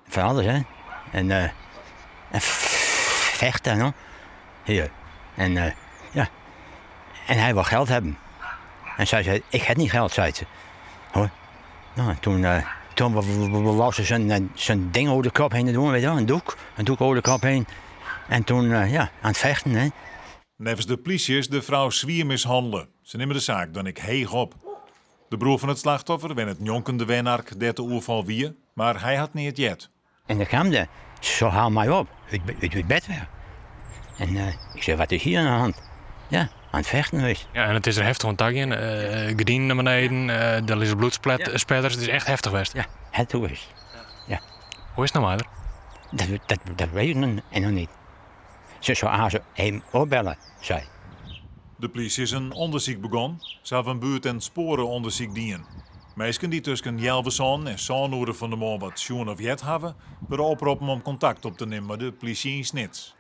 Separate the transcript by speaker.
Speaker 1: Fan alles, hè. En, eh, en vechten, no. Hier. En eh, ja. En hij wil geld hebben. En zij zei, ik heb niet geld, zei ze. Hoor. Nou, en toen, uh, toen wou ze zijn, zijn ding over de kop heen doen, weet je wel, een doek. Een doek over de kop heen. En toen, uh, ja, aan het vechten, hè.
Speaker 2: Neffens de plysje is de frou swier mishannele. Se nimme de saak dan ek heech op. De broer fan it slachtoffer wennet njonken de wenark dêr't de oerfal wie, mar hy hat neat heard.
Speaker 1: En dan kwam de, ze haal mij op, uit, uit, uit bed weer. En uh, ik zei, wat is hier aan de hand? Ja, aan het vechten geweest.
Speaker 3: Ja, en it is der heftich oan ta gien. Uh, gerdinen nei beneden, uh, der lizze bloedspetters. Ja. It is echt heftich west.
Speaker 1: Ja, het toe is. Ja.
Speaker 3: Hoe is it no mei har?
Speaker 1: Dat, dat, dat weet ik nog, en nog niet. Ze zou haar even opbellen, sei.
Speaker 2: De plysje is in ûndersyk begûn. Se hawwe in buert- en spoare-ûndersyk dien. Minsken dy't tusken healwei sânen en sân oere fan de moarn wat sjoen of heard hawwe, wurde oproppen om kontakt op te nimmen mei de plysje yn Snits.